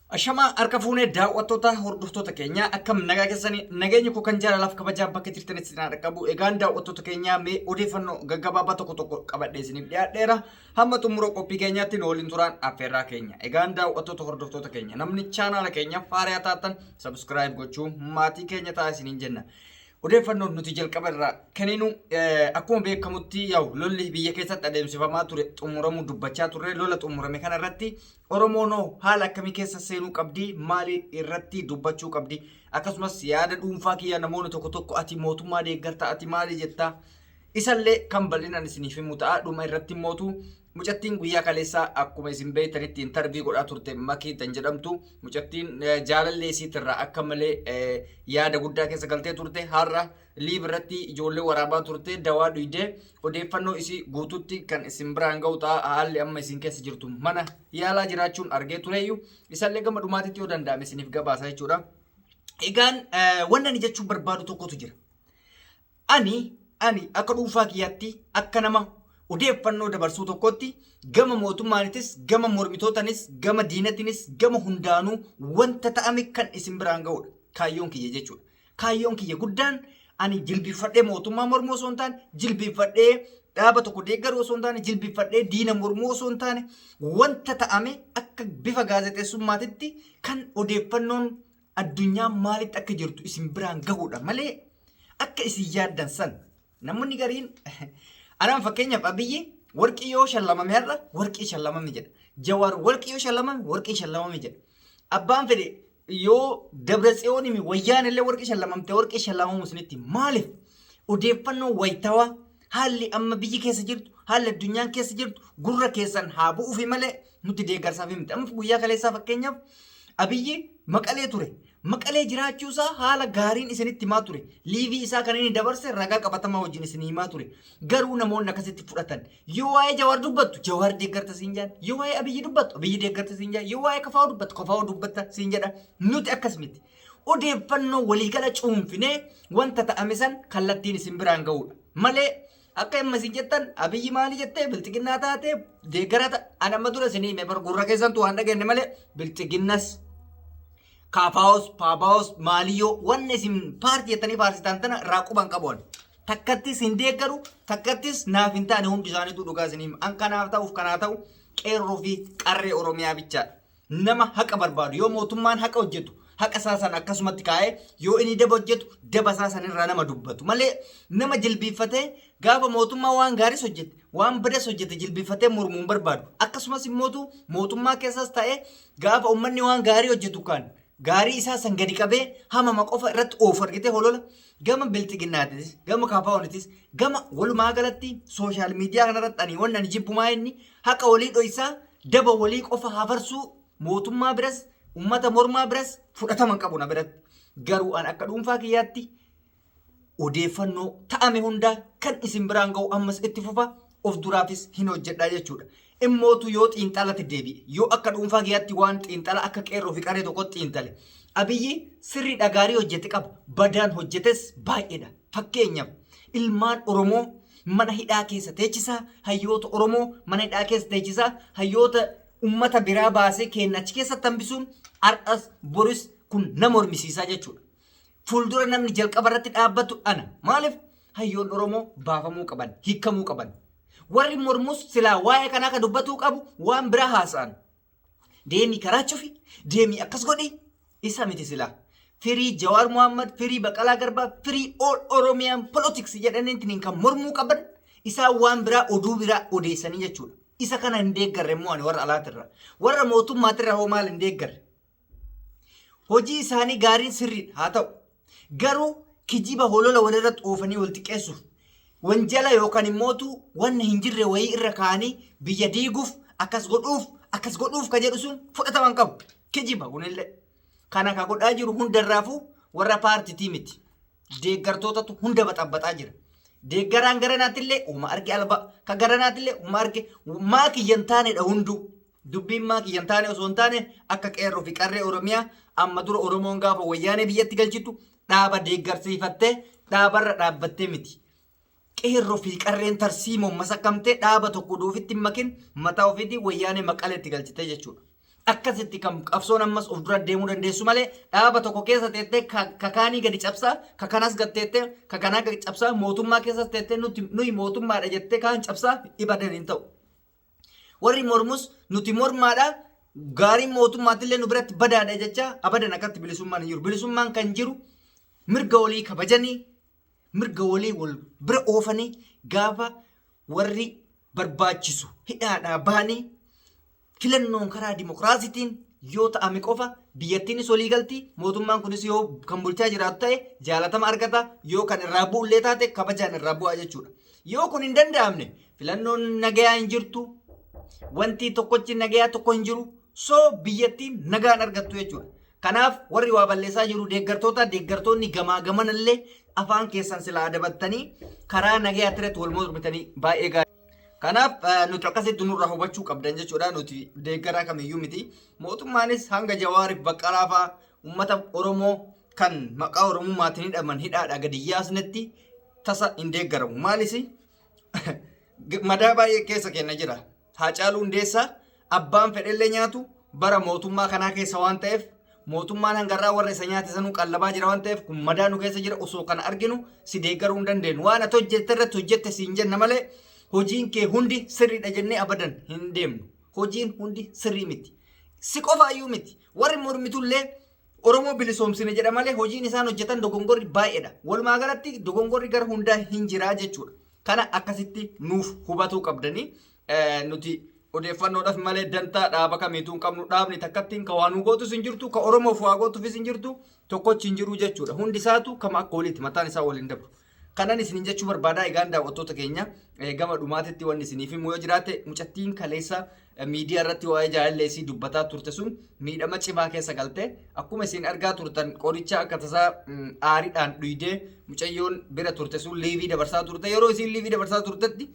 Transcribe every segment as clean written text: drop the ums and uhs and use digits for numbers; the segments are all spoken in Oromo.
Ashamaa harka fuunee daawwattoota hordoftoota keenyaa, akkam nagaa keessanii? Nageenyi koo kan jaalalaaf kabajaa bakka jirtanitti isin haa dhaqqabu. Egaan daawwattoota keenyaa, mee odeeffannoo gaggabaabaa tokko tokko qabadhee isiniif dhiyaadheera. Hamma xumura qophii keenyaatti nu waliin turaan affeerraa keenya. Egaan daawwattoota hordoftoota keenya, namni chaanaala keenyaaf haarayaa taatan subscribe gochuu maatii keenya ta'a isiniin jenna. Odeeffannoon nuti jalqaba irraa kenninu, akkuma beekamutti yaa'u lolli biyya keessatti adeemsifamaa ture xumuramuu dubbachaa turre. Lola xumurame kana irratti Oromoon hoo haala akkamii keessa seenuu qabdi? Maali irratti dubbachuu qabdi? Akkasumas yaada dhuunfaa kiyya, namoonni tokko tokko ati mootummaa deeggarta, ati maali jettaa? Isallee kan bal'inaan isiniif himu ta'a. Dhuma irratti mootu mucattiin guyyaa kaleessaa akkuma isin beektanitti interview godhaa turte, Makii tan jedhamtu mucattiin, jaalallee isiitirraa akka malee yaada guddaa keessa galtee turte. Har'a live irratti ijoollee waraabaa turte, dawaa dhuydee, odeeffannoo isii guututti kan isin biraan ga'u ta'a. Haalli amma isin keessa jirtu, mana yaalaa jiraachuun argee tureeyyu, isallee gama dhumaatitti yoo danda'ame isiniif gabaasa jechuudha. Egaan wanni ani jechuun barbaadu tokkotu jira. Ani akka dhuunfaa kiyyaatti, akka nama odeeffannoo dabarsuu tokkotti, gama mootummaanitis, gama mormitootanis, gama diinatinis, gama hundaanuu wanta ta'ame kan isin biraan ga'udha. Kaayyoon kiyya jechuudha. Kaayyoon kiyya guddaan ani jilbiffadhee mootummaa mormuu osoo hin taane, jilbiffadhee dhaaba tokko deeggaruu osoo hin taane, jilbiffadhee diina mormuu osoo hin taane, wanta ta'ame akka bifa gaazexeessummaatitti kan odeeffannoon addunyaan maalitti akka jirtu isin biraan gahuudha malee, akka isin yaaddan san namoonni gariin anaan fakkeenyaaf Abiyyi warqii yoo shallamame har'a warqii shallamame jedha. Jawaar warqii yoo shallamame warqii shallamame jedha. Abbaan fedhe yoo Dabra Tsiyoonimi wayyaan illee warqii shallamamte warqii shallamamu isinitti. Maaliif? Odeeffannoo wayitawaa, haalli amma biyyi keessa jirtu, haalli addunyaan keessa jirtu gurra keessan haa bu'uufi malee nuti deeggarsaaf himte. Amma guyyaa kaleessaa fakkeenyaaf Abiyyi Maqalee ture. Maqalee jiraachuu isaa haala gaariin isinitti himaa ture. Live isaa kan inni dabarse ragaa qabatamaa wajjin isin himaa ture. Garuu namoonni akkasitti fudhatan. Yoo waa'ee Jawaar dubbattu Jawaar deeggarta siin jedhan. Yoo waa'ee Abiyyi dubbattu Abiyyi deeggarta siin jedhan. Yoo waa'ee Kafaa'oo dubbattu Kafaa'oo dubbatta siin jedha. Nuti akkas miti. Odeeffannoo waliigala cuunfinee wanta ta'ame san kallattiin isin biraan ga'uudha. Malee akka amma isin jettan Abiyyi maali jettee bilxiginnaa taate deeggara ta'a. Ani amma dura isinii hime bar, gurra keessantu waan dhageenye malee, bilxiginnas kaafaa'os paabaa'os maaliyyoo wanni isin paartii jettanii faarsitan tana irraa quban qabu ani. Takkattis hin deeggaru, takkattis naaf hin taane, hundi isaaniitu dhugaa isinii hima. An kanaaf ta'uuf kanaa ta'u qeerroo fi qarree Oromiyaa bichaadha. Nama haqa barbaadu, yoo mootummaan haqa hojjetu haqa isaa san akkasumatti kaa'ee, yoo inni daba hojjetu daba isaa san irraa nama dubbatu malee, nama jilbiiffatee gaafa mootummaa waan gaariis hojjete waan badas hojjete jilbiiffatee mormuu hin barbaadu. Akkasumas immootu mootummaa keessas ta'ee gaafa uummanni waan gaarii hojjetu kan gaarii isaa san gadi qabee hamama qofa irratti oofu argitee holola gama bilxiginnaatis, gama kaafaa'oonitis, gama walumaa galatti social media kanarratti ani wanni ani jibbumaa inni haqa walii dhoysaa, daba walii qofa hafarsuu mootummaa biras ummata mormaa biras fudhatama hin qabu na biratti. Garuu an akka dhuunfaa kiyyaatti odeeffannoo ta'ame hundaa kan isin biraan ga'u ammas itti fufa, of duraafis hin hojjedha jechuudha. Immootu yoo xiinxalatti deebi'e, yoo akka dhuunfaa kiyyaatti waan xiinxala akka qeerroo fi qaree tokkotti xiinxale, Abiyyi sirriidha, gaarii hojjete qaba, badaan hojjetes baay'eedha. Fakkeenyaaf ilmaan Oromoo mana hidhaa keessa teechisaa, hayyoota Oromoo mana hidhaa keessa teechisaa, hayyoota ummata biraa baasee kenna achi keessatti hambisuun har'as boris kun nama mormisiisaa jechuudha. Fuuldura namni jalqaba irratti dhaabbatu ana. Maaliif? Hayyoon Oromoo baafamuu qaban, hiikamuu qaban. Warri mormus silaa waa'ee kanaa kan dubbatuu qabu waan biraa haasa'an. Deemii karaa cufi, deemii akkas godhi, isa miti silaa. Free Jawaar Muhammad, free Baqalaa Garbaa, free all Oromiyaan politics jedhaniitiin kan mormuu qaban, isaan waan biraa oduu biraa odeessanii jechuudha. Isa kana hin deeggarre immoo ani warra alaatirra. Warra mootummaatirra hoo maal hin deeggarre? Hojii isaanii gaariin sirriidha haa ta'u. Garuu kijiba holola walirratti oofanii wal xiqqeessuuf, wanjala yookaan immootu wanna hin jirre wayii irra kaa'anii biyya diiguuf akkas godhuuf akkas godhuuf ka jedhu sun fudhatama hin qabu. Kijiba kunillee. Kana ka godhaa jiru hundarraafuu warra paartitii miti. Deeggartootatu hunda baxabbaxaa jira. Deeggaraan gara naatillee uuma arge alba, ka gara naatillee uuma arge maa kiyya hin taanedha hunduu. Dubbiin maa kiyya hin taane osoo hin taane, akka qeerroo fi qarree Oromiyaa, amma dura Oromoon gaafa wayyaanee biyyatti galchitu dhaaba deeggarsiifattee dhaabarra dhaabbattee miti. Qeerroo fi qarreen tarsiimoon masakkamtee dhaaba tokko duufitti hin makin mataa ofiitiin wayyaanee Maqaleetti galchite jechuudha. Akkasitti kan qabsoon ammas of dura deemuu dandeessu malee dhaaba tokko keessa teettee kakaanii gadi cabsaa, kakanas gad teettee, kakanaa gadi cabsaa, mootummaa keessa teettee nuti nuyi mootummaadha jettee kaan cabsaa ibadan hin ta'u. Warri mormus nuti mormaadha gaariin mootummaatillee nu biratti badaadha jecha abadan akkatti bilisummaan hin jiru. Bilisummaan kan jiru mirga walii kabajanii mirga walii wal bira oofanii gaafa warri barbaachisu hidhaadhaa bahanii filannoon karaa dimokiraasiitiin yoo ta'ame qofa biyyattiinis walii galti. Mootummaan kunis yoo kan bulchaa jiraatu ta'e jaalatama argata, yoo kan irraa bu'ullee taate kabajaan irraa bu'aa jechuudha. Yoo kun hin danda'amne filannoon nagayaa hin jirtu, wanti tokkochi nagayaa tokko hin jiru, soo biyyattiin nagaan argattu jechuudha. Kanaaf warri waa balleessaa jiru deeggartoota, deeggartoonni gamaa gamanallee afaan keessan silaa adabattanii karaa nagayaa irratti wal mormitanii baay'ee gaarii. Kanaaf nuti akkasitti nurraa hubachuu qabdan jechuudha. Nuti deeggaraa kamiyyuu miti. Mootummaanis hanga Jawaariif Baqqalaa fa'aa uummata Oromoo kan maqaa Oromummaatiin hidhaman hidhaadha gadi yaasnetti tasa hin deeggaramu. Maalis madaa baay'ee keessa keenya jira. Haacaaluu Hundeessaa abbaan fedhellee nyaatu bara mootummaa kanaa keessa waan ta'eef, mootummaan hangarraa warra isa nyaate sanuu qallabaa jira waan ta'eef, kun madaa nu keessa jira. Osoo kana arginu si deeggaruu hin dandeenyu. Waan ati hojjette irratti hojjette siin jenna malee hojiin kee hundi sirriidha jennee abadan hin deemnu. Hojiin hundi sirrii miti. Si qofaayyuu miti. Warri mormitullee Oromoo bilisoomsine jedha malee hojiin isaan hojjetan dogongorri baay'eedha. Walumaa galatti dogongorri gara hundaa hin jiraa jechuudha. Kana akkasitti nuuf hubatuu qabdanii, nuti odeeffannoodhaaf malee dantaa dhaaba kamiituu hin qabnu. Dhaabni takkattiin ka waa nuu gootus hin jirtu, ka Oromoof waa gootuufis hin jirtu, tokkochi hin jiru jechuudha. Hundi isaatu kama akka waliiti mataan isaa waliin dabru. Kanan isinin jechuu barbaadaa. Egaan daawwattoota keenya, gama dhumaatitti wanni isiniif himu yoo jiraate, mucattiin kaleessa miidiyaa irratti waa'ee jaalallee isii dubbataa turte sun miidhama cimaa keessa galte. Akkuma isin argaa turtan qoricha akka tasaa aariidhaan dhuydee mucayyoon bira turte sun liivii dabarsaa turte. Yeroo isiin liivii dabarsaa turtetti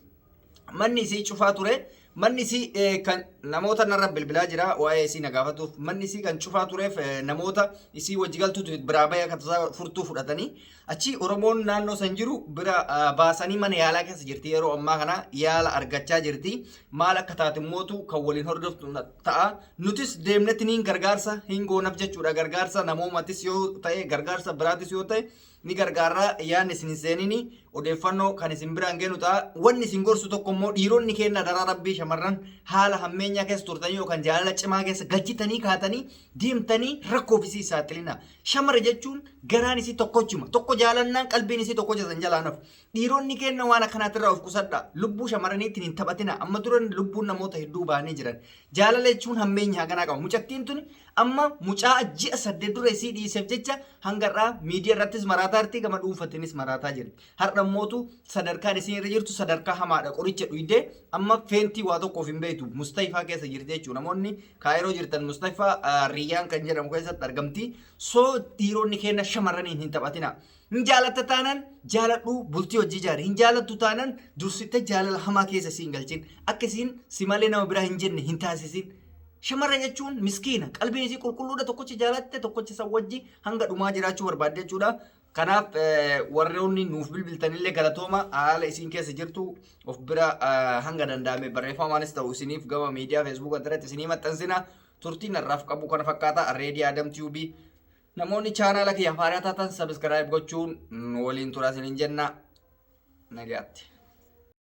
manni isii cufaa ture. Manni isii kan namoota narra bilbilaa jira waa'ee isii na gaafatuuf. Manni isii kan cufaa tureef namoota isii wajji galtutu biraa bahee akka tasaa furtuu fudhatanii achi Oromoon naannoo san jiru bira baasanii mana yaalaa keessa jirti. Yeroo ammaa kana yaala argachaa jirti. Maal akka taate mootu kan waliin hordoftu ta'a. Nutis deemnetti niin gargaarsa hin goonaf jechuudha. Gargaarsa namoomatis yoo ta'e, gargaarsa biraatis yoo ta'e ni gargaarra. Yaadni isin hin seenini, odeeffannoo kan isin biraan geenu ta'a. Wanni isin gorsu tokko immoo, dhiironni keenya, daraa rabbii, shamarran haala hammeenyaa keessa turtanii yookaan jaalala cimaa keessa galchitanii kaatanii deemtanii rakkoof isii saaxilina. Shamara jechuun garaan isii tokkochuma. Tokko jaalannaan qalbiin isii tokkocha san jalaa nafu. Dhiironni keenya waan akkanaatirraa of qusadha. Lubbuu shamarraniitiin hin taphatina. Amma dura lubbuun namoota hedduu baanii jiran. Jaalala jechuun hammeenya haganaa qaba. Mucattiin tun amma mucaa ji'a 8 dura isii dhiiseef jecha hanga har'aa miidiyaa irrattis maraataa jirti, gama dhuunfatiinis maraataa jirti. Har'a immootu sadarkaan isiin irra jirtu sadarkaa hamaadha. Qoricha dhuydee amma feentii waa tokkoof hin beektu. Mustayfaa keessa jirti jechuudha. Namoonni Kaayiroo jirtan Mustayfaa Riyyaan kan jedhamu keessatti argamti. Soo dhiironni keenya shamarraniin hin taphatina. Hin jaalatta taanaan jaaladhu, bultii hojii ijaari. Hin jaalattu taanaan dursitee jaalala hamaa keessa si hin galchin. Akka isiin si malee nama biraa hin jenne hin taasisin. Shamarra jechuun miskiina. Qalbiin isii qulqulluudha, tokkocha jaalatte tokkocha san wajji hanga dhumaa jiraachuu barbaadde jechuudha. Kanaaf warroonni nuuf bilbiltanillee galatooma. Haala isiin keessa jirtu of bira hanga danda'ame barreeffamaanis ta'u isiniif gama miidiyaa feesbuuk irratti isinii maxxansina. Turtiin har'aaf qabu kana fakkaata. Reedii Adam Tube. Namoonni chaanaala kiyya haaraa taatan subscribe gochuun nu waliin turaa isiniin jenna. Nagaatti.